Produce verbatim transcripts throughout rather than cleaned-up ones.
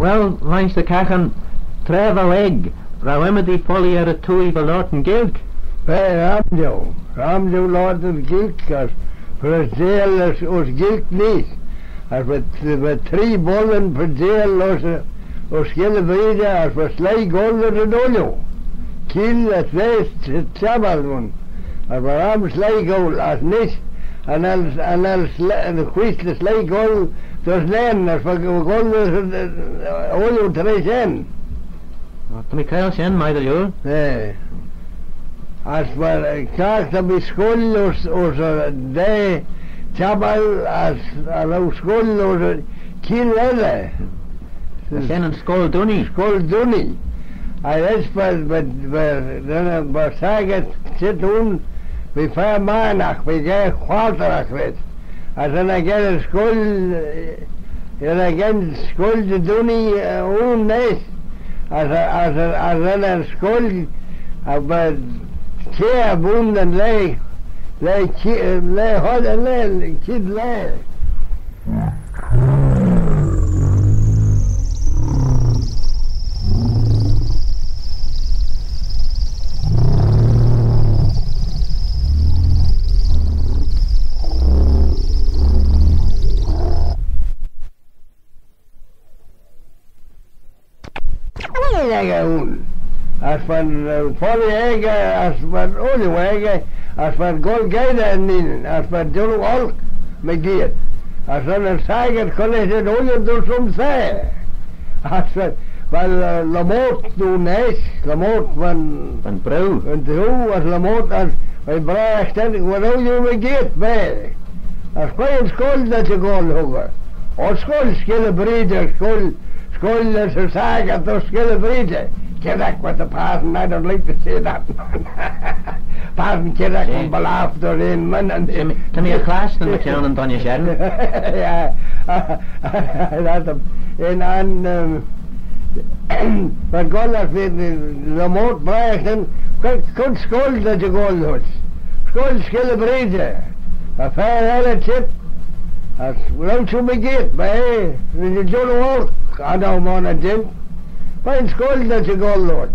Well, Maighstir Cagan, tra v'ou aeg, row ymmodee folley er y twoaie va loayrt yn Ghaelg? Va, ram jeu, ram jeu loayrt yn Ghaelg, as preacheil as, as Gaelg neesht, as va, va tree boaillyn preacheil as, as Skeeylley Breagey, as va sleih goll dy dooinney. Keeill as v'eh ch-, chabbal ayn. As va ram sleih goll, as nish, cha nel, cha nel sle-, cha nel sleih goll dys nane, as va goll dys, eh, ooilley traa shen. O, ta mee cail shen, my dear. Eh. As va, eh, cliaghtey ta mee scoill as, as, eh, daa chabbal as, as row scoill as, eh, Keeill edyr. Shen yn Scoill Dunnee. Scoill Dunnee. As va, va, va, va, va saggyrt çheet ayn, va fer maanagh, va ghaa choartagh red. As ren eh gyn yn scoill, ren eh gyn Scoill Dunnee, eh, ayn nish. As, as, as ren eh yn scoill, as va çheet ayn yn laa, laa, laa, laa, laa. As va'n, eh, foddey aegey, as va'n ooilley aegey, as va'n goll geiyrt er n'eayin, as va'n jannoo olk mygeayrt. As ren eh saggyrt cooinaghtyn ooilley dys yn seyr. As va, va, eh, Lamort ayn nish, Lamort va'n, va'n broo. Va'n broo, as Lamort, as va'n bragh, as va'n ooilley mygeayrt, va. As quoi yn scoill t'ad goll huggey? O, scoill Skeeylley Breagey, scoill, scoill as ta saggyrt dys Skeeylley Breagey. Kirrack with the pardon, I don't like to say that. Pardon, Kirrack, I'm beloved or in, man, and ta mee, ta mee er chlashtyn mychione yn dooinney shen. Yeah. That, um, in, and, um, but God, that's the, the, the most brave thing. Quite, quite scoill t'ad goll huggey. Scoill Skeeylley Breagey. Va fer elley çheet, as row shiu mygeayrt, va, eh, ren eh jannoo olk, cha nel monney jeant. Quoi yn scoill t'ad goll huggey?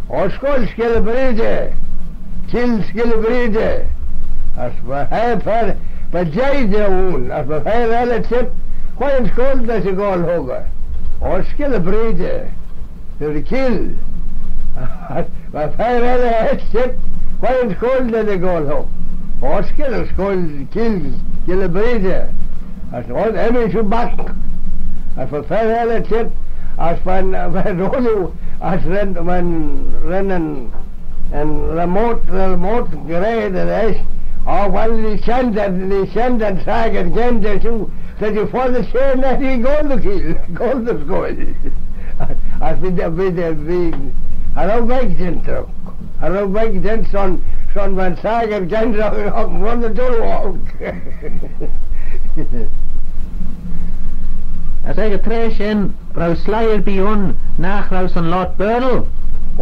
O, scoill Skeeylley Breagey. Keeill Skeeylley Breagey. As va, eh, fer, va jeih jeu ayn, as va fer elley çheet, quoi yn scoill t'ad goll huggey? O, Skeeylley Breagey. Dy keeill. Va fer elley çheet, quoi yn scoill t'ad goll huggey? O, skeeal, scoill, keeill, Skeeylley Breagey. As, o, enmyssit back. As va fer elley çheet, as va'n, va'n ooilley, as ren, va'n, ren yn, yn Lamort, Lamort gra dy eash, o, well, nee shen da, nee shen da'n saggyrt gentry shiu, ta shiu foddey share ny yei goll dy keeill, goll dy scoill. As bee, bee, bee, cha row veg jeant rish. Cha row veg jeant son, son va'n saggyrt gentry, ren eh jannoo olk. As ec y traa shen, row sleih erbee ayn nagh row son loayrt Baarle?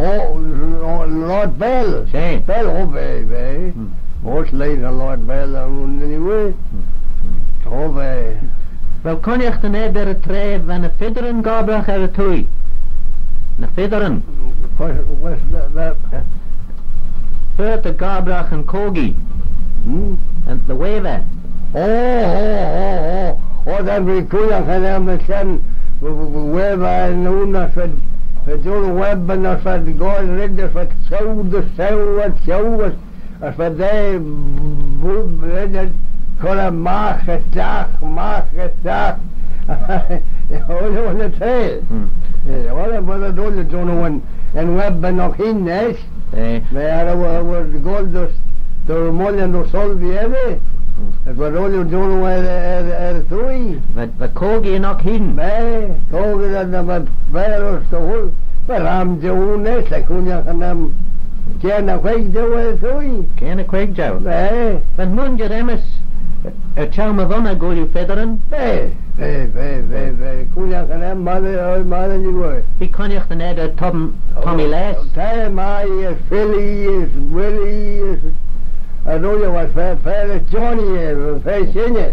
O, o, loayrt Baarle? She. Baarle, o, va, va. Hmm. O, sleih son loayrt Baarle ayn anyway. Hmm. O, va. Vel cooinaghtyn ayd er y traa va ny feddyryn gobbragh er y twoaie? Ny feddyryn. What's, what's that, that? Fer ta gobbragh yn cogie. Hmm? And the waver. O, o, o, o. O, then v'eh cooinaghtyn aym ny shen, waver yn ayn as v'ad, v'ad jannoo web as v'ad goaill red as v'ad çheu dy çheu as çheu as, as v'ad eh, bu-, bu-, red as cur magh as stiagh, magh as stiagh. O, o, ny traa. Hmm. Eh, well, well, v'ad ooilley jannoo yn, yn web noght hene, eh? Eh. Va, eh, va, va goll dys, dys y mwyllin dys Olvie, eh? Hmm. As v'ad ooilley jannoo er, er, er y twoaie. Va, va cogie noght hene. Va, cogie da, da, va, va, va, va ram jeu ayn, eh, ta cooinaghtyn aym. Kiare ny queig jeu er y twoaie? Kiare ny queig jeu? Va. Va'n mooinjer Emmet er çheu my vunney, gooilley feddyryn? Va, va, va, va, va, cooinaghtyn aym, my, my, my, my. Bee cooinaghtyn ayd er Tom, Tommy Lass? Ta, my, as Philly, as Willie, as, as ooilley, as fer, fer as Johnny, eh, fer shinney.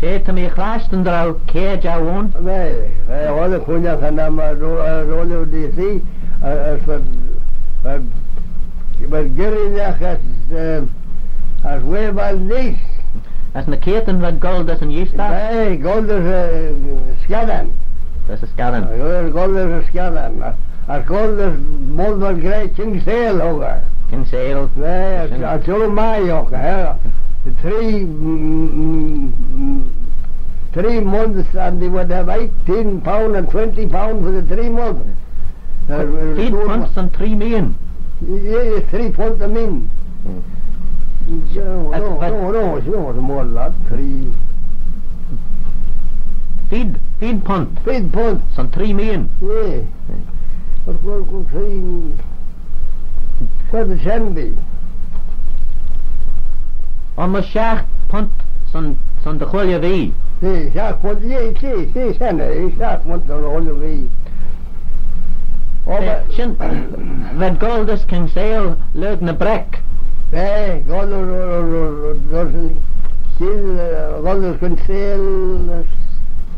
Eh, ta mee clashtyn dy row kiare jeu ayn. V'eh, v'eh, ooilley cooinaghtyn aym, eh, ro-, eh, roill D C, eh, as v'ad, v'ad, v'ad girrinagh as, eh, as Wayville neesht. As ny keayrtyn v'ad goll dys yn eeastagh? V'eh, goll dys, eh, Scanlan. Dys y Scanlan. Eh, goll dys y Scanlan. As goll dys, myr v'ad gra, Kinsale hug eh. Kinsale. Eh, as, as ooilley mie hug eh, eh. Three, mm, mm, mm, three months and they would have eighteen pound and twenty pound for the three months. Eh, eh, Feed punt son three meein. Yeah, yeah, three punt a meein. Mm. No, no, no, no, it's more than that. Three. Feed, feed punt. Feed punt. Son three meein. Yeah. What, what, what, three, what the shen be? Almost shiaght punt son, son dy chooilley vee. Yeah, shiaght punt, yeah, yeah, yeah, shen, eh, shiaght punt son dy chooilley vee. Oh, eh, but shen, v'ad goll dys Kinsale lurg ny breck. Eh, goll, goll, goll, goll, goll, eh, goll dys Kinsale, eh,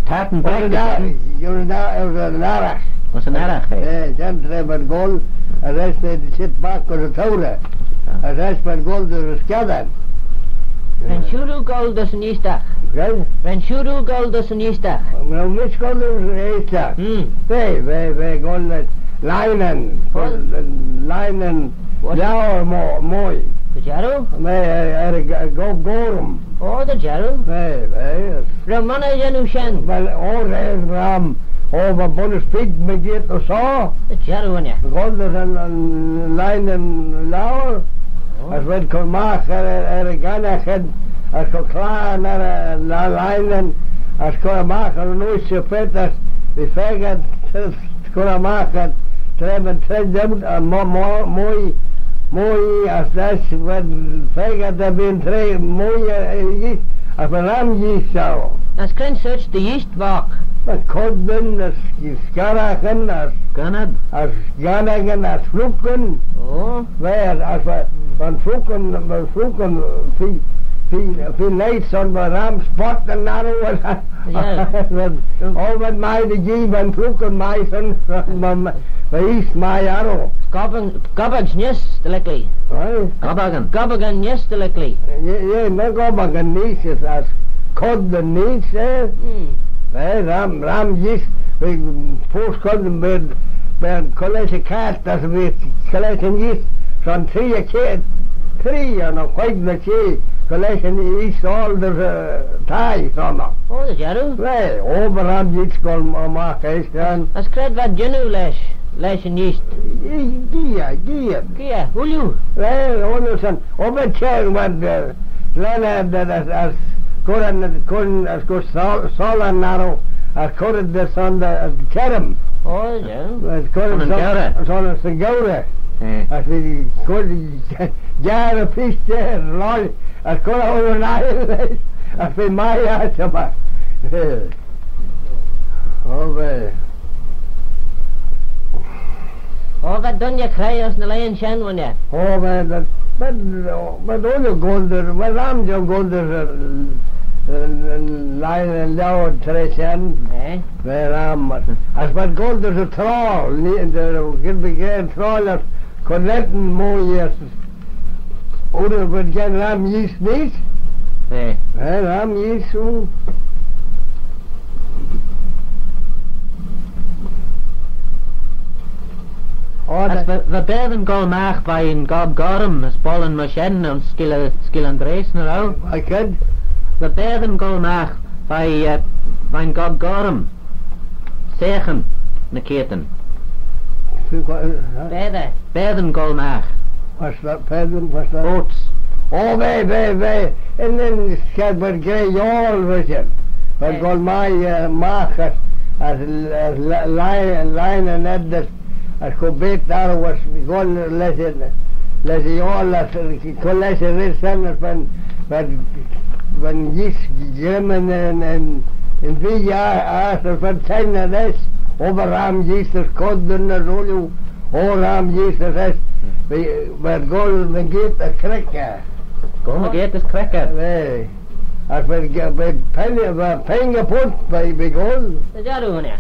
Tartan breck, eh, eh, eh, eh, eh, arragh. As yn arragh, eh? Eh, shen tra v'ad goll, as eisht v'ad sit back as y tourey. Ah. As eisht v'ad goll dys y Scanlan. Va'n shiu roo goll dys yn eeastagh? Good. Va'n shiu roo goll dys yn eeastagh? Well, mish goll dys yn eeastagh? Hmm. V'eh, v'eh, v'eh goll dys Laighnane, Laighnane, Liauyr mo-, mie. Dy jarroo? V'eh, er, er, er Gob Gorm. O, dy jarroo? V'eh, v'eh. Ren monney jannoo shen? Well, o, ren ram. O, va bunnys feed mygeayrt ayns shoh. Dy jarroo, enney? Goll dys yn, yn Laighnane Liauyr. O. As v'ad cur magh er, er, er y ghannaghyn, as cur claghyn er y la-, laighnane, as cur magh er yn ooilley feed, as v'eh faagit, cur magh, as tra va'n treid ayn, eh, mo-, mo-, mie, mie, as lesh v'ad faagit da vee'n traa mie, eh, eh, yeeast, as va ram yeeast shoh. As cre'n sorçh dy yeeast, boc? Va coardan, as scarraghyn, as, gannag, as gannaghyn, as phloogyn. O. Va, as va, va'n phloogyn, va'n phloogyn, feer, feer, feer nice son, va ram spottyn arroo, yeah. Well, oh, va'n mie dy gee, va'n phloogyn mie son, ma, ma, va eeast mie arroo. Gobbag, gobbag neesht, dy licklee. Aye. Gobbagyn. Gobbagyn neesht, dy licklee. Yeah, yeah, my gobbagyn neesht, as, as coardan neesht, eh? Hmm. Eh, ram, ram yeeast, v'eh, foast coardan, v'ad, v'ad cur lesh y cart, as v'ad cur lesh yn eeast, son tree, eh, tree, eh, ny queig ny shey, cur lesh yn eeast, all the, eh, thie, son. O, dy jarroo? V'eh, o, va ram yeeast goll magh eisht, eh. As cre v'ad jannoo lesh, lesh yn eeast? Geayr, geayr. Geayr, ooilley? V'eh, ooilley son, o, va çhirrym, v'ad, eh, Leonard, eh, as, as cur yn, cur yn, as cur sol-, sollan arroo, as cur dys son dy, eh, çhirrym. O, yeah. As cur yn son, son, son y geurey. Eh. As v'eh cur geurey peesh, eh, lol, as cur yn aile, as v'eh mie ass y magh. Eh. O, va. O, va dooinney creoi ayns ny laghyn shen, ghooinney? O, va, va, va, va dooinney goll dys, va ram jeu goll dys, eh, eh, eh, Laighnane Liauyr traa shen. Eh? Va ram, as va goll dys y troaill, ny, dy, dy, dy, dy, dy, troaill, as cur lane mooie, as Ooilley v'ad geddyn ram yeeast neesht? Eh. Eh, ram yeeast, ooh. As va, va baatyn goll magh veih'n gob gorm, as bollyn myr shen ayns Skyll-, Skylley Andreas, nagh row? Va baatyn goll magh veih, eh, veih'n gob gorm. Seaghyn ny keayrtyn. Baatey. Baatyn goll magh. What's that, baatey? What's that? Boats. Oh, va, va, va. And then Scott, va gra yiowal, Richard. Va goll mie, eh, magh, as, as, as li-, li-, Laighnane Edwards, as cur baat arroo, as goll lesh, lesh yiowal, as cur lesh y red shen, as va'n, va'n, va'n yeeast greim yn, yn, yn, yn vee, as, as va'n çhengey lesh, oh, va ram yeeast, as coardan, as ooilley, oh, ram yeeast, as, as, va, va goll mygeayrt as creck. Goll mygeayrt as creck? Va. As v'ad, v'ad penney, v'ad penney punt, v'ad, v'ad goll. Dy jarroo, ghooinney.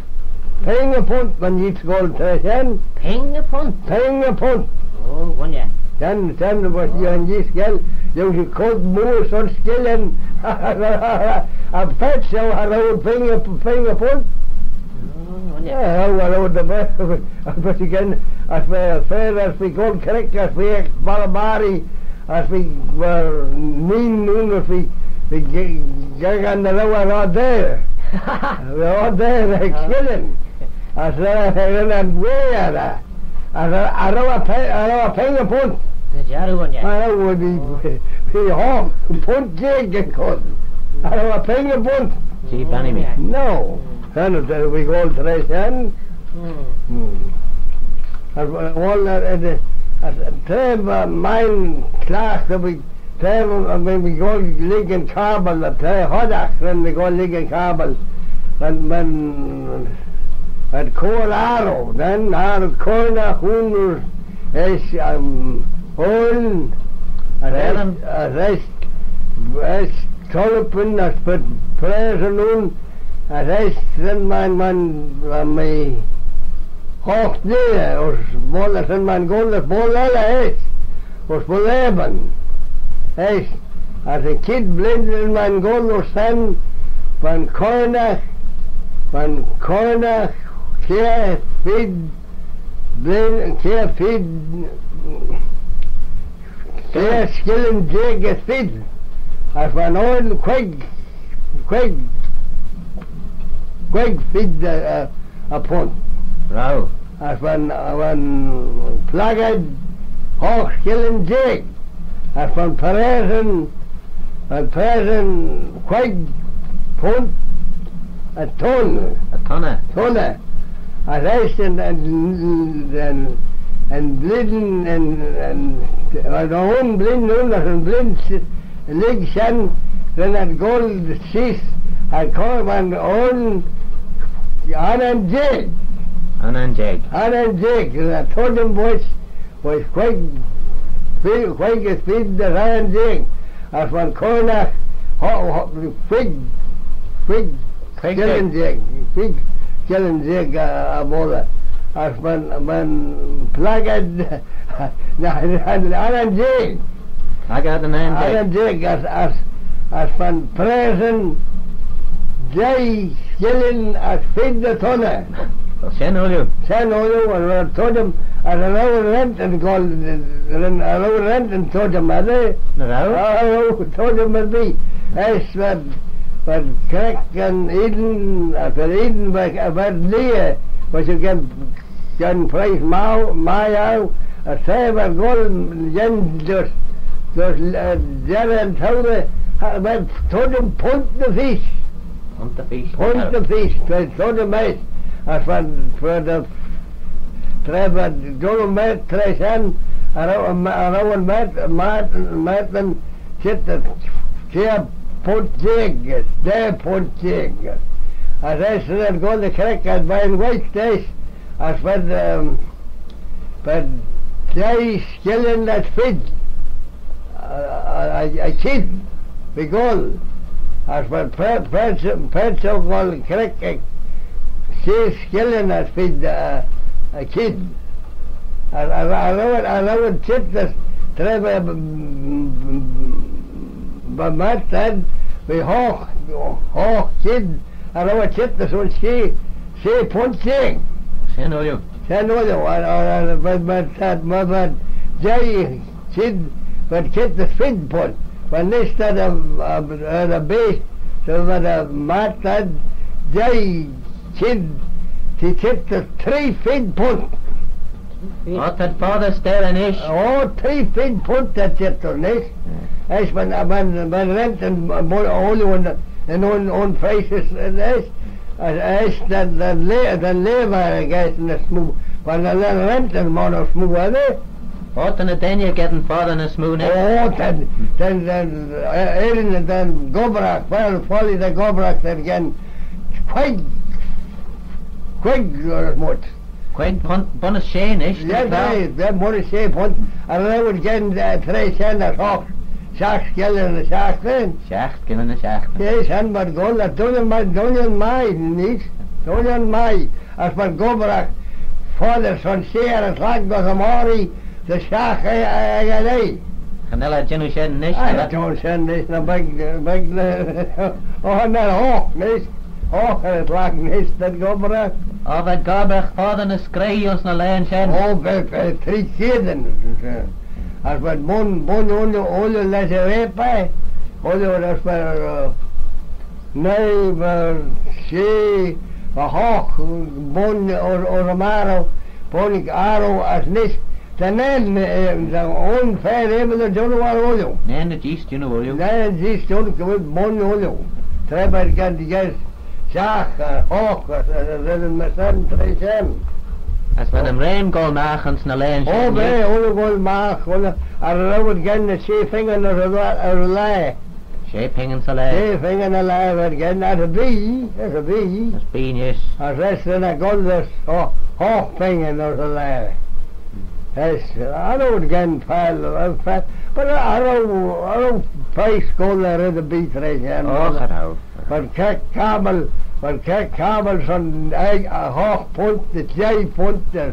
Penney punt, va'n jees goll traa shen. Penney punt? Penney punt. Oh, ghooinney. Shen, shen, v'ad, va'n jees goll. Yiow, she cur mooar son skillin. As paart shoh, cha row ad penney, penney punt. Oh, ghooinney. Yeah, cha row ad, but again, as v'ad, as v'ad goll creck, as v'ad Ballamaree, as v'ad, well, neen noon, as v'ad, v'ad ge-, geddyn dy row ad there. Ad there, eh, skillin. As, eh, ren ad wheeie, eh, as cha, cha row ad pe-, cha row ad penney punt. Dy jarroo, ghooinney. Cha row ad, v'ad, v'ad hoght punt jeig yn coyrt. Cha row ad penney punt. Gee, bannee mee. No. Shen, eh, v'ad goll traa shen. Hmm. As, eh, well, eh, eh, as, eh, traa, eh, mie clagh, eh, v'ad, traa, eh, v'ad, v'ad goll lurg yn cabbyl, eh, traa hoddagh, ren v'ad goll lurg yn cabbyl. Ren, ren, ren cur arrow, then arrow curnaght, hooin, eisht, um, hooin, as eisht, as eisht, eisht tullipan, as purt prayers hooin, as eisht, then my, my, my, my, hoght lhied, as boayl, then my goal, as boayl elley eisht, as boayl abyl eisht, as y chied blein my goal, as shen, va'n curnaght, va'n curnaght, kiare feed, blein, kiare feed, kiare skillin jeig as feed, as va'n oarn queig, queig, queig feed, eh, eh, y punt. Row. As va'n, va'n plackad hoght skillin jeig. As va'n prayers, va'n prayers queig punt y tonney. Y tonney. Tonney. As eisht yn, yn, yn, yn blein, yn, yn, yn, yn blein, yn, yn blein, lurg shen, ren ad goll sheese, as cur va'n oarn annin jeig. Annin jeig. Annin jeig, ren ad tuittym voish, voish queig, queig as feed as annin jeig, as va'n curnaght, ho, ho, queig, queig, queig skillin jeig, queig skillin jeig, eh, eh, boayl, as va'n, va'n plackad, na, na, annin jeig. Plackad annin jeig. Annin jeig, as, as, as va'n prayers jeih skillin as feed y tonney. Well, shen ooilley. Shen ooilley, as ren ad tuittym, as cha row ad rent yn goll, cha row ad rent yn tuittym, eh? Cha row? Cha row ad tuittym erbee. Eisht v'ad, v'ad creck yn eean, as yn eean v'ad, v'ad lheeah, v'ad again, again price mie, mie eu, as she v'ad goll, again just, just, eh, jerrey yn tourey, v'ad tuittym punt dy feesht. Punt dy feesht. Punt dy feesht, v'ad tuittym eisht, as v'ad, v'ad, eh, Tra v'ad dooinney mayrt traa shen, cha row, cha row yn mayrt, mayrt, mayrt yn çheet kiare punt jeig, daa punt jeig. As eisht ren ad goll dy chreck ad veih'n wait eisht, as v'ad, ehm, v'ad jeih skillin as feed. Y, y, y, y chied, v'ad goll, as v'ad paart, paart, paart shoh goll creck ec shesh skillin as feed, y, y chied. As, as, as cha row ad, cha row ad çheet as tra va, va mayrt ayd, v'ad hoght, hoght chied, cha row ad çheet as un shey, shey punt jeig. Shen ooilley. Shen ooilley, a, a, a, v'ad, v'ad, v'ad, v'ad, v'ad jeih chied, v'ad çheet as feed punt. V'ad nish t'ad, a, a, a, a bea, so v'ad, a, mayrt ayd, jeih chied, t'ad çheet as tree feed punt. O, t'ad foddey stair nish. O, tree feed punt t'ad çheet nish. Eisht, va'n, va'n, va'n rent yn, ooilley yn, yn un, un price as, as, as, as, da'n, da'n laa-, da'n labour, I guess, ny smoo. Va'n, va'n rent yn monney smoo, eh? O, ta ny deiney geddyn foddey ny smoo nish. O, da'n, da'n, da'n, eh, erin, da'n gobbraghey, well, foddey dy gobbraghey, da'n geddyn queig, queig, eh, as much. Queig punt, bunnys shey nish, yeah, ta? Yeah, yeah, bunnys shey punt. Cha row ad geddyn, eh, traa shen as hoght. Shiaght gillyn y shiaghtin. Shiaght gillyn y shiaghtin. Yes, shen v'ad goll, as dooinney mie, dooinney mie neesht, dooinney mie, as v'ad gobbragh foddey son share as lhag gys y moghrey, dy shiaghtin ec, ec, ec, ec. Cha nel eh jannoo shen nish, cha nel eh jannoo shen nish, ny beg, beg, oh, nel eh nish. Oh, as lhag nish, v'ad gobbragh. Oh, v'ad gobbragh foddey ny screeu ayns ny laghyn shen. Oh, va, va, tree cheudyn. As v'ad bun, bun ooilley, ooilley lesh y vapour, ooilley as va, eh, nuy, va, shey, va, hoght, bun, or, or y marrow, bun, arrow, as nish, ta nane, eh, ta un fer abyl dy jannoo ooilley. Nane jees jannoo ooilley. Nane jees jannoo, bun ooilley. Tra v'ad gyn, gyn, shiaght, eh, hoght, eh, eh, eh, eh, eh, eh, eh. As va ny mraane goll magh ayns ny laghyn shen. Oh, va, ooilley goll magh, ooilley, as row ad gyn ny shey pingyn ayns y laa, ayns y laa. Shey pingyn ayns y laa. Shey pingyn ayns y laa, v'ad gyn, as erbee, as erbee. As erbee neesht. As rest ren eh goll dys, oh, hoght pingyn ayns y laa. Yes, cha row ad gyn faill, eh, faill, but cha row, cha row price goll er red erbee tra shen. Oh, cha row. V'ad keck cabbyl, v'ad keck cabbyl son, eh, hoght punt, dy jeih punt, eh,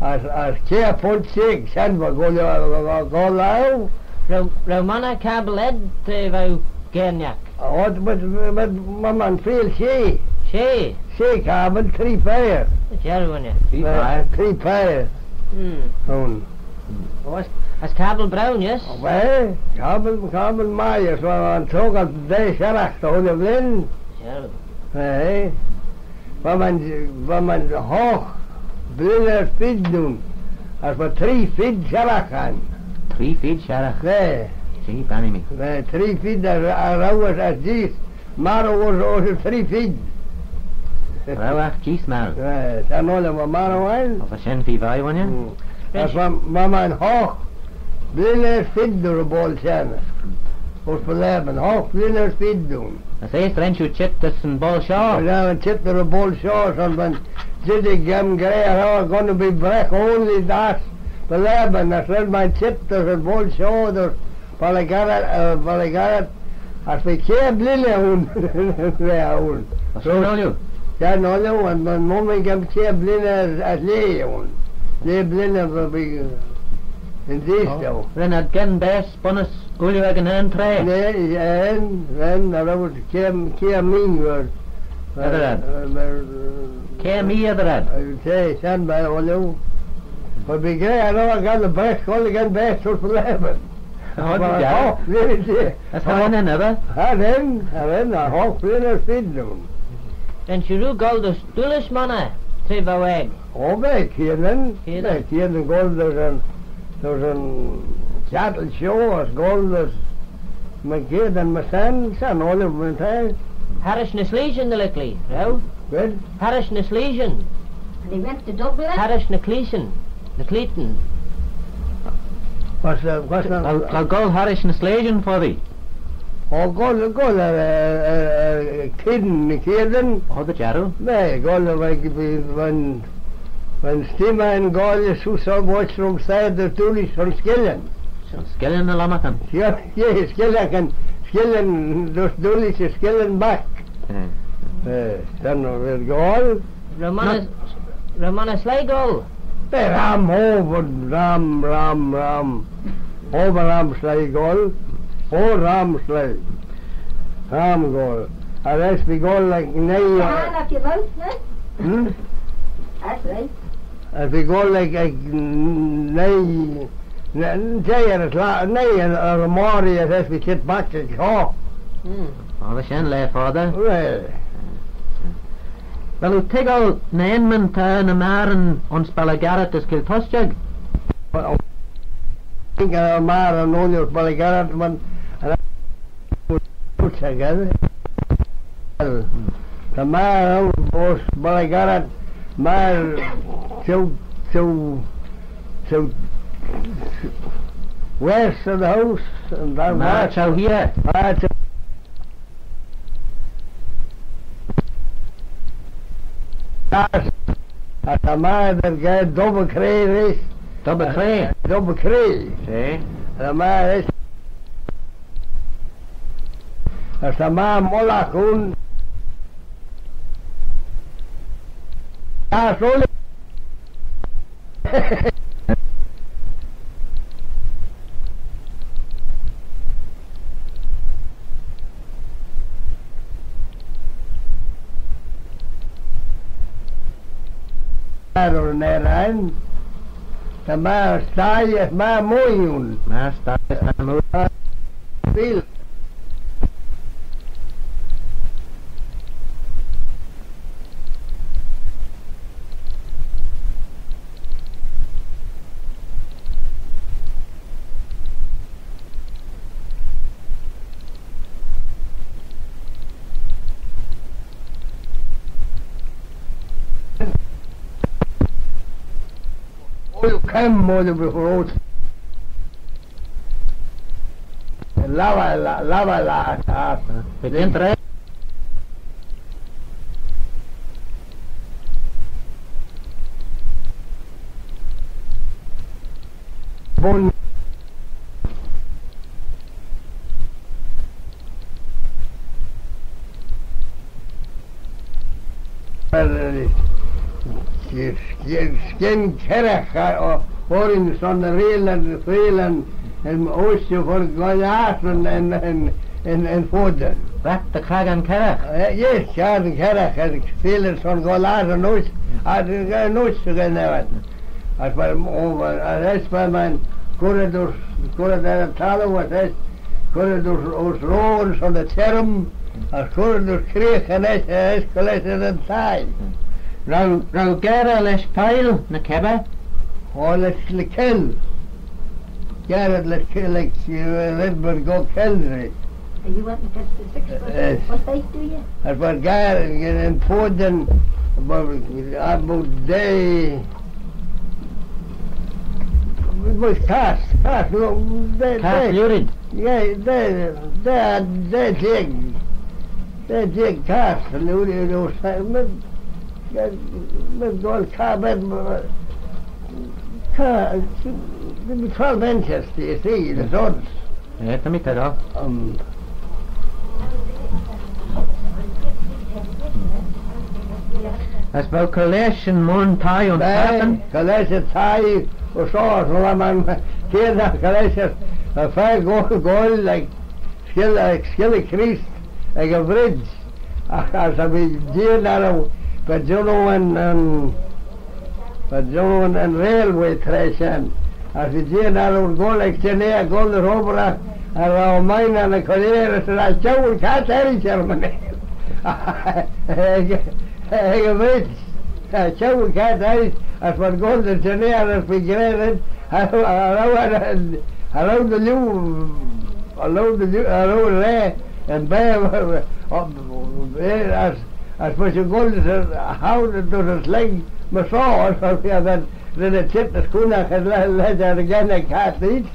as, as kiare punt sheeg, shen va goll, va, va, va goll eu. Row, row monney cabbyl ayd, eh, v'ou geayrtnagh? Oh, but, but, va, va mie feayll shey. Shey? Shey cabbyl, tree pair. Jervin eh. Tree pair. Tree pair. Hmm. Hone. Oh, as, as cabbyl braew, yes? Oh, va, cabbyl, cabbyl mie, as va, va yn troggal dy shirragh dy chooilley blein. Sure. Va, va mie, va mie hoght blein er feed ayn, as va tree feed shirragh ayn. Tree feed shirragh? Va. Gee, bannee mee. Va, tree feed as, as row as, as jees marroo ayns, ayns y tree feed. Row eh jees marroo? Eh, shen ooilley va marroo ayn. Oh, va shen feer vie, wooinney? Mm. As va, va mie hoght blein er feed er y boayl shen. Ayns Belabin, hoght blein er feed ayn. As eisht ren shiu çheet dys yn boayl shoh? Ren shiu çheet er y boayl shoh, son va'n jidjig aym gra, oh, gonna be breath only dash Belabin, as ren mie çheet dys yn boayl shoh, dys Ballagarrett, eh, Ballagarrett, as va kiare blein ayn, va ayn. As shen ooilley? Shen ooilley, and, and mie aym kiare blein as, as lieh ayn. Lieh blein va, va, eh, yn jees jeu. Ren ad gyn baase bunnys ooilley ec yn un traa? Ren, ren, ren, cha row ad kiare, kiare mee, eh, eddyr ad? Eh, eh, kiare mee eddyr ad? Eh, ta, shen va ooilley. But v'ad gra, cha row ad gyn breath, goll gyn baase ayns Belabin. Oh, did you? Oh, really? As cha ren eh, never? Cha ren, cha ren, eh, hoght blein er feed ayn. Ren shiu rieau goll dys Doolish monney, tra v'ou aeg? Oh, va, cheayll. Cheayll. Va, cheayll goll dys yn, dys yn chattle show, as goll dys, my cheayll, my son, son, ooilley, my son. Harrish ny Sleeshan, the likely, row? Good. Harrish ny Sleeshan. They went to Dublin. Harrish ny Cleashan. Ny Cleashan. What's the, what's the... Vel, vel goll Harrish ny Sleeshan foddee? Oh, goll, goll, eh, eh, eh, Kiddin, ny Kiddin. Oh, dy jarroo? Va, goll, eh, va, va, va, va steamship goll, eh, seose, eh, voish rum side, eh, Doolish son skillin. Son skillin ny lomarcan? Yeah, yeah, skillin, skillin, dys Doolish, skillin back. Hmm. Eh, shen v'ad goll. Row monney, row monney sleih goll? Va ram, oh, va ram, ram, ram. Oh, va ram sleih goll. Oh, ram sleih. Ram goll. As v'ad goll like nuy. Ah, like you both, no? Hmm? That's right. As v'ad goll like, like nuy. Nuy, nuy, er y sla-, nuy, er, er y moghrey as v'ad çheet back ec shoh. Hmm. Oh, va shen laa foddey. Well. Vel oo toiggal ny enmyn ta ny magheryn ayns Ballagarrett as Kiltustag? Well, I think, uh, magheryn ayns Ballagarrett, man, and I, ta magher ayns Ballagarrett, magher, so, so, so, west of the house, and that magher west. Chow here. Magher chow As, as ta magher er geyre Dubber Cray rish. Dubber Cray? Dubber Cray. She. As ta magher rish. As ta my mollaght ayn. As ooilley Ar yn er ain, ta my sthie as my mooie ayn. My sthie as my mooie. Bill. Oil come more than before. Lava, la-, lava, la-, ah. Begin try. Bun. Skyn, skyn kerragh, uh, o-, orin son ny reayllyn, reayllyn, yn oyster for goll ass yn, yn, yn, yn, yn foddey. Rat dy chaggan kerragh? Eh, yes, chaggan kerragh, yn reayllyn son goll ass yn oyster, yn oyster gyn. As by, oh, as by ma'n currit dys, currit er y thalloo, as eisht currit dys, dys roan son y çherrym, as currit dys creeaghyn eisht, eisht goll eisht er yn thie. Row, row garey lesh pile ny kebbey? O, lesh, lesh keel. Garey lesh keel, like, uh, Redmond go keel, right? Are you wanting to catch the six foot? Yes. What bait do you? As by garey, yn, yn foddey, about, about day, it was cast, cast, no, they, cast they, lurid. Yeah, they, they, they dig, they dig cast, and they, they, they, mid, mid goal cast, mid, cast, maybe twelve inches, you see, the rods. Eh, ta mee toiggal. Um, as vel cur lesh yn thie ayns Sutton? Cur lesh yn thie, as shoh, as vel ma'n kiart cur lesh, as fer goll, goll, like, Skyll-, like, Skylley Chreest, ec y bridge. As, as cha bee jeean orroo, va jannoo yn, yn, va jannoo yn, yn railway traa shen. As bee jeean orroo goll ec jannoo, goll dy obbragh, as row mie ny collier, as row çheu yn cart eisht er my nane. Ec, ec y bridge. Row çheu yn cart eisht, as va'n goll dy jannoo, as bee gra red, as row, as row, as row dy liooar, as row dy liooar, as row raa, yn baa, eh, as, as mysh yn goll dys y howder dys y sling, my shoh, as, as, as, ren eh çheet dys cooney, as le-, lesh ad er y genney cart eisht.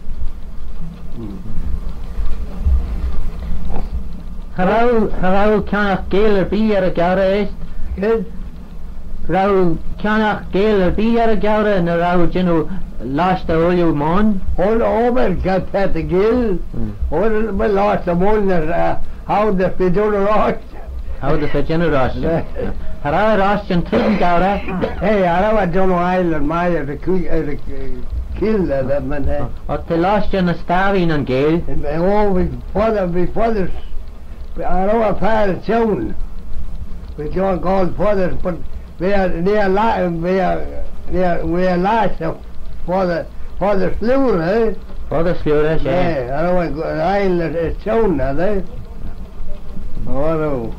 Cha row, cha row kionnagh Gael erbee er y geurey eisht? Good. Row kionnagh Gael erbee er y geurey ny row jannoo lostey ooilley moyrn? Ooilley obbyr, ga-, petty Gael. Hmm. Ooilley, well, lostey moyrn, eh, howders bee jannoo rosh. Howders bee jannoo rosh. Yeah. Cha row eh rosh yn trooid yn geurey? Hey, cha row eh jannoo aile yn mie er y coo-, er y, eh, kill, eh, that man, eh. O, ta lostey ny starree nyn Gael. Oh, bee foddey, bee foddey. Cha row eh fer çheu. Bee John goll foddey, but bee eh, nee eh la-, bee eh, nee eh, bee eh lostey foddey, foddey s'lhiurey, eh? Foddey s'lhiurey, sure. Yeah, cha row eh go-, aile as çheu, eh? O, cha row.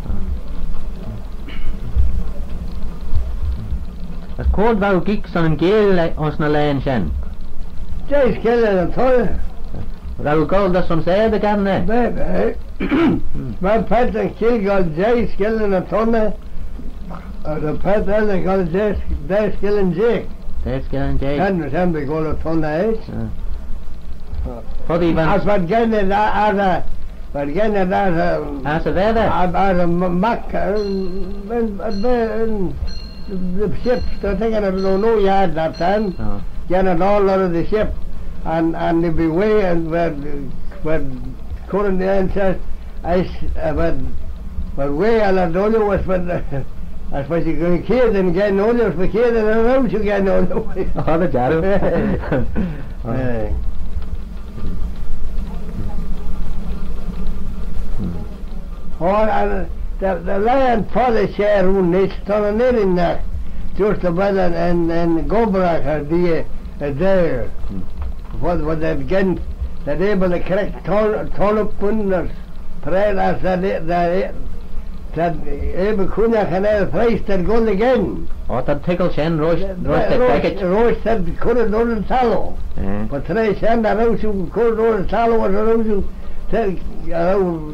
As cooid row oo geeck son yn Gael le-, ayns ny laghyn shen? Jeih skeayley ny thalloo. Row oo goll dys ayns ard y gharn, eh? Bee, bee. Myr paart yn Gael goll jeih skeayley ny thalloo, as y paart elley goll daa, daa skeaylyn jeig. Daa skeaylyn jeig. Shen, shen bee goll y thalloo eisht. Ah. Foddee va'n... As va'n genney, as, as, va'n genney, as, eh, as y vaatey? As, as y m-, mac, eh, yn, yn, yn, the, the ships, they're taking a no, no yard that time. Oh. Getting it all out of the ship. And, and they'd be way, and we're, we're current the ancestors. As, eh, but, but we are not only was, but, as was you can hear them again, only was we hear them around you again, only. Oh, the jarrow. Eh. Oh, and the, the land for the share room is on an in there, just about and, and, and Gobrak are the, uh, there. What, what they've again, they're able to correct turn, turn up windows. Prayer as that, that, that Abercrombie and El Price that gone again. Oh, that tickle shen, roast, roast that package. Roast that could have done in tallow. Eh. But today shen that house you could have done in tallow was a house you tell, uh,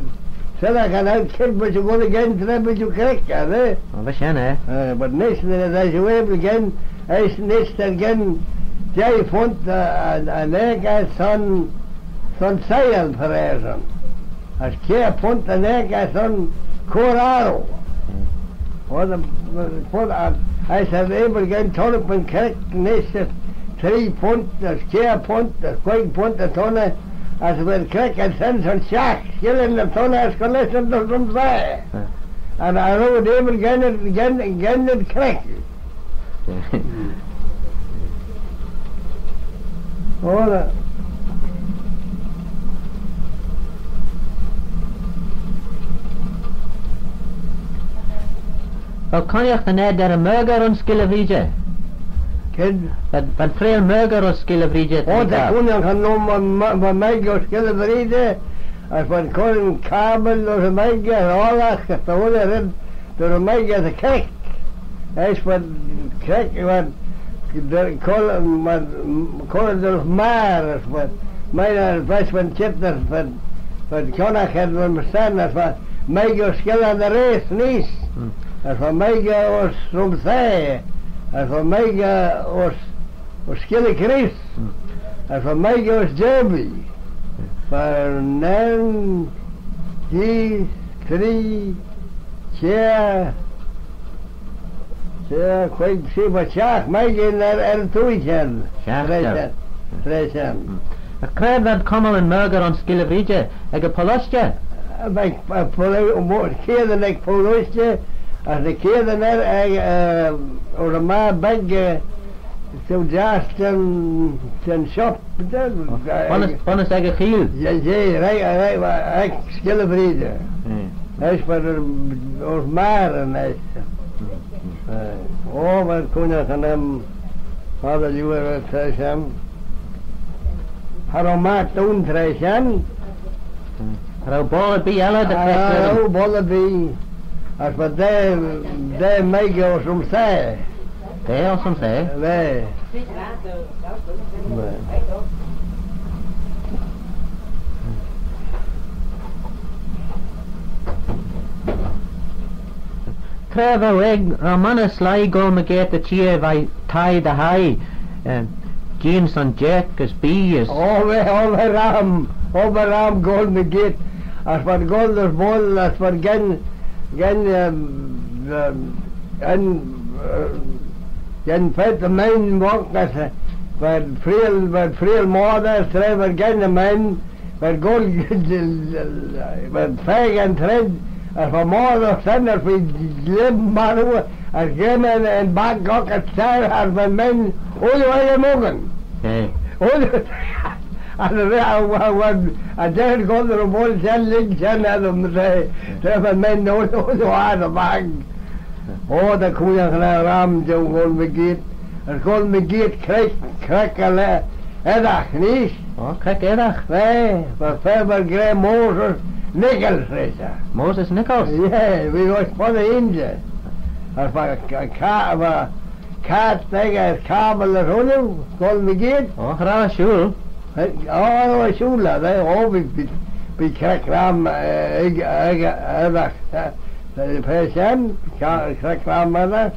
sell I can out kid but you go again today but you correct, eh? Oh, the shen, eh? Uh, but next thing as you able again, I next again, Jay Font, uh, and, and they got son, son sale for son. As kiare punt yn eck as yn cur arroo. Or the, the punt, uh, as they're able to get turn up and correct next three punt, as kiare punt, as queig punt, as tonne, as well correct and send some shacks, killing the tonne as collection of some fire. And I rode able to get it, get, get it correct. Ora. Vel cooinaghtyn ayd er y merger ayns Skyll y Vreeidey? Kid? Va'n, va'n freayll merger ayns Skyll y Vreeidey? O, ta cooinaghtyn ayn, my, my, my merger ayns Skyll y Vreeidey, as va'n cur yn cabbyl ayns y merger, oallagh, as ta ooilley red, dy row mee dy chreck. Eisht v'ad creck, v'ad, dy, cur, v'ad, cur dy row magher, as v'ad, mee, as v'ad, v'ad çheet, as v'ad, v'ad çhionnaghey, as v'ad my son, as v'ad, mee goll skeeal dy reesht neesht. As v'ad mee goll ayns Rhumsaa, as v'ad mee goll ayns, ayns Skyll y Chreest, as v'ad mee goll ayns Derby. V'ad nane, jee, tree, çheyoo, çheyoo, queig, see, v'ad shiaght mee goll er, er y twoaie shen. Shiaght. Traa shen. Traa shen. As cre v'ad cummal yn merger ayns Skyll y Vreeidey, ec y Pholyshtey? Ec, ec Pholyshtey, mo, kiare ec Pholyshtey, as ny kiare er, ec, eh, ayr y magher beg, eh, So just yn, yn shop, bunnys, bunnys ec y cheeill? Yeah, yeah, right, right, right, ec Skyll y Vreeidey. Eisht v'ad, eh, ayr magher yn eisht. Eh, o, v'ad cooinaghtyn aym, foddey liooar traa shen. Cha row magher dooin traa shen. Cha row boayl erbee elley dy chreck? Cha row boayl erbee. As v'ad daa, daa merger ayns Rhumsaa. Daa ayns Rhumsaa? Daa. Daa. Cre v'ou aeg, row monney sleih goll mygeayrt dy çheer veih thie dy hie, eh, jeeaghyn son jerk as bee as... O, va, o, va ram, o, va ram goll mygeayrt, as v'ad goll dys boayl, as v'ad gen, gen, eh, eh, en, eh, gen feiyrt dy mayn voght, as, eh, v'ad freayll, v'ad freayll moddey, as tra v'ad gen dy mayn, v'ad goll, v'ad faagh yn treid, as va moddey ayns shen, as v'eh lheim marroo, as gheam yn, yn back oc as çhiar, as va mayn ooilley elley moggan. Eh. Ooilley, as va, va, va, as v'ad goll dy row boayl shen, lhig shen eddyr, as va, va mayn ooilley, ooilley er y bag. O, ta cooinaghtyn aym ram jeu goll mygeayrt. As goll mygeayrt creck, creck elley eaddagh neesht. O, creck eaddagh? Eh, va, va, va gra Moses Nichols, red eh. Moses Nichols? Yeah, v'eh ayns Poddle Injey. As va ca-, ca-, va cart echey as cabbyl as ooilley, goll mygeayrt. O, cha row eh shooyl. Eh, o, cha row eh shooyl, eh, o, bee, bee, bee creck ram, eh, ec, ec, eaddagh, eh, eh, fer shen, ca-, creck ram eaddagh.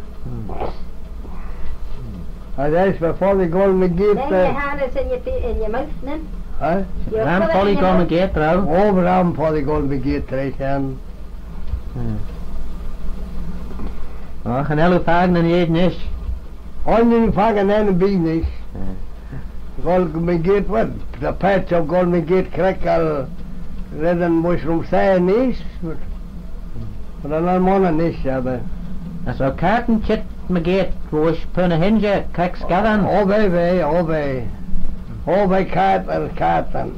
As eisht va foddey goll mygeayrt, eh. Ren eh harness in your, in your mouth, then? Huh? Ram foddey goll mygeayrt, row? O, ram foddey goll mygeayrt, traa shen. Hmm. O, cha nel oo fakin yn eaddagh nish. Cha nel oo fakin yn eaddagh nish. Hmm. Goll mygeayrt, well, ta paart jeu goll mygeayrt creck elley, Red yn voish rhymsaa neesht, but, but cha nel monney neesht, eh, but. As row cartyn çheet mygeayrt voish Purt ny h-Inshey, Kirk Scavan? O, va, va, o, va. O, va cartyn, cartyn.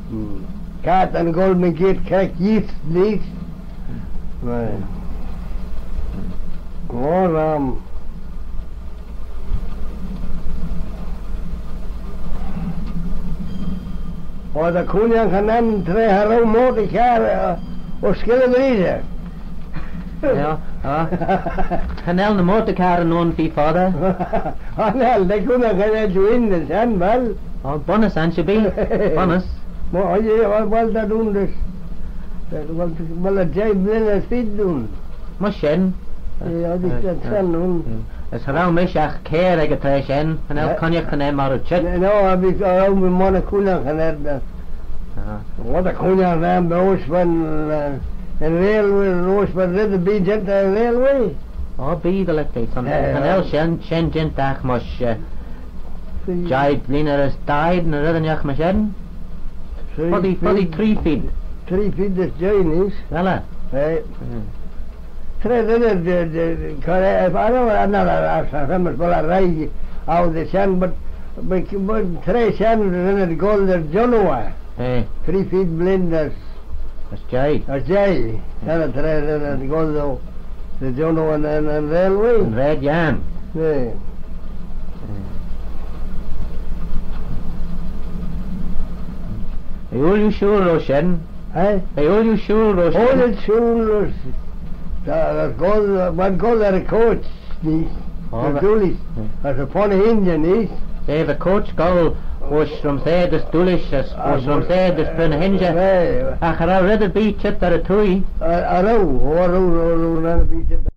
Hmm. Cartyn goll mygeayrt Kirk Yeats neesht. Right. Glory, um, O, ta cooinaghtyn aym tra cha row motor car, eh, ayns Skylley Breezer. Yeah, ah. Cha nel ny motor carryn ayn feer foddey. Cha nel, ta cooinaghtyn aym dooin shen, well. O, bunnys ansherbee. Bunnys. Mo, o, yeah, well, well, ta dooin dys. Well, well, ta jee blein as feed dooin. Myr shen. Eh, eh, eh, eh. As cha row mish agh kiare ec y traa shen, cha nel cooinaghtyn aym maroo çheet. No, no, cha bee, cha row mee monney cooinaghtyn aym da. Ah. What a cooinaghtyn aym, roish yn, eh, yn railway, roish red erbee jeant er yn railway. O, bee dy lhiat eh, son, eh, cha nel shen, shen jeant agh mysh, eh, jeih blein as daeed ny red ennagh myr shen. Foddee, foddee tree feed. Tree feed as jeih neesht. Vel eh? Eh. Mm. Tra ren ad, eh, eh, cur, eh, I don't know, I don't know, I don't know, well, I read all the shen, but, but, but tra shen ren ad goll er Jonah, eh. Three feet blein as, as jeih. As jeih. Shen tra ren ad goll er, er Jonah yn, yn, yn railway. Yn raad yiarn. Eh. V'ee ooilley shooyl roish shen. Eh? V'ee ooilley shooyl roish shen. Ooilley shooyl roish. Ta, ta goll, va'n goll er y coach, neesht. O, er va. Doolish. Hmm. As y Purt ny h-Inshey, neesht. Eh, va coach goll voish rhymsaa dys Doolish, as voish rhymsaa dys Purt ny h-Inshey. Eh. Agh cha row red erbee çheet er y twoaie. Cha row, cha row, cha row, cha row red erbee çheet